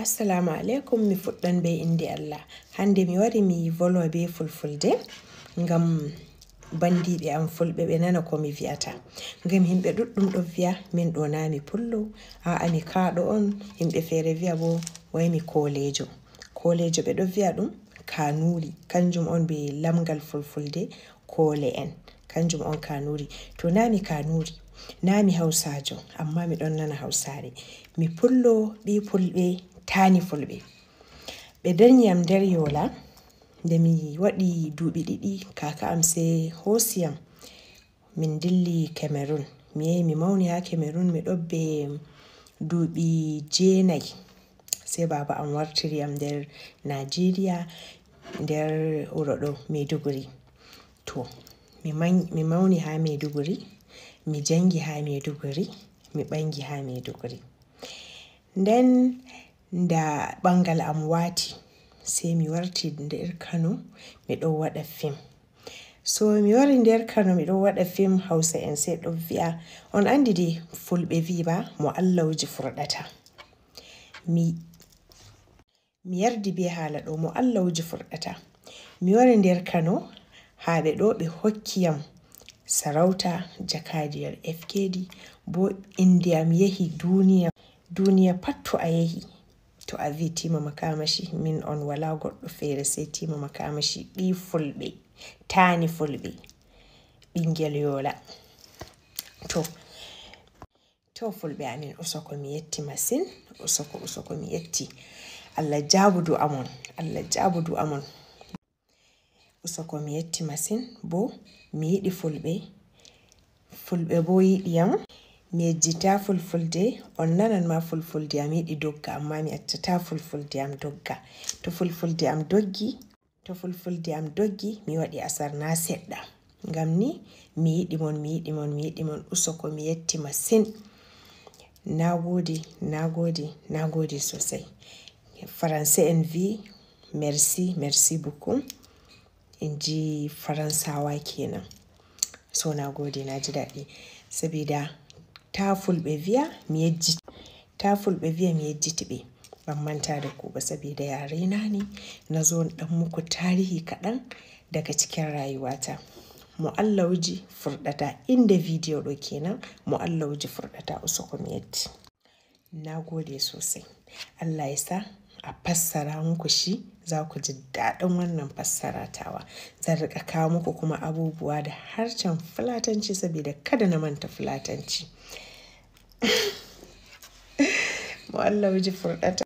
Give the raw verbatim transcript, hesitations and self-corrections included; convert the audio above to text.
Assalamu aleykum, mi fuɗɗan be innde Allah. Hannde mi wari mi volo be fulfulde ngam banndiiɓe am fulɓe ɓe nana ko mi vi'ata. Ngam himɓe ɗuɗɗum ɗo vi'a min ɗo na mi pullo, a'a mi kaaɗo on, himɓe feere vi'a bo way mi kooleejo. Kooleejo ɓe ɗo vi'a ɗum kanuuri, kanjum on be lamngal fulfulde koole en, kanjum on kanuuri. To na mi kanuuri, na mi hawsaajo, amma mi ɗon nana hawsaare. Mi pullo ɓii pulɓe, taani fulɓe. Ɓe danyi am nder Yola, nde mi waɗi duuɓi ɗiɗi, kaaka am sey hoosi am. Min dilli Cameroon. Mi yehi mi mawni haa Cameroon, mi ɗo be duuɓi jeenayi. Sey baaba am wartiri am nder Nigeria, nder wuro ɗo, Maiduguri. To, mi man-, mi mawni haa Maiduguri, mi jangi haa Maiduguri, mi ɓangi haa Maiduguri. Nden nda ɓangal am waati, sey mi warti nder Kano, mi ɗo waɗa fim. So mi wari nder Kano, mi ɗo waɗa fim, Hawsa en sey ɗo vi'a, on anndi de fulɓe vi'i ba, mo Allah wuji furɗata. Mi, mi yardi be haala ɗo, mo Allah wuji furɗata. Mi wari nder Kano, haa ɓe ɗo ɓe hokki yam sarauta jakadiyel F K D, bo innde am yehi duniya, duniya pat to a yehi. To a vi Tima Makamashi, min on wala goɗɗo feere sey Tima Makamashi, ɓii fulɓe, taani fulɓe, ɓingel Yola. To, to fulɓe amin, usoko mi yetti masin, usoko, usoko mi yetti. Allah jaabu du'a mon, Allah jaabu du'a mon. Usoko mi yetti masin, bo mi yiɗi fulɓe, fulɓe bo yiɗi yam. Mi yejjita fulfulde, on nanan ma fulfulde am yiɗi dogga, amma mi accata fulfulde am dogga. To fulfulde am doggi, to fulfulde am doggi, mi waɗi asar na seɗɗa. Ngam ni, mi yiɗi mon, mi yiɗi mon, mi yiɗi mon, usoko mi yetti masin. Na gode, na gode, na gode sosai. Faranse en vi, merci, merci beaucoup. In ji Faransawa kenan. So na gode, na ji daɗi. Sabida ta fulɓe vi'a mi yejjiti, ta fulɓe vi'a mi yejjiti ɓe. Ban manta da ku ba, sabida ya raina ni, na zo in ɗan muku tarihi kaɗan daga cikin rayuwata. Mo Allah wuji furɗata, inda bidiyo ɗo kenan, mo Allah wuji furɗata, usoko mi yetti. Na gode sosai. Allah ya sa a fassara muku shi, za ku ji daɗin wannan fassara tawa. Zan riƙa kawo muku kuma abubuwa da harshen Fulatanci, sabida kada na manta Fulatanci. Mo Allah wuji furɗata,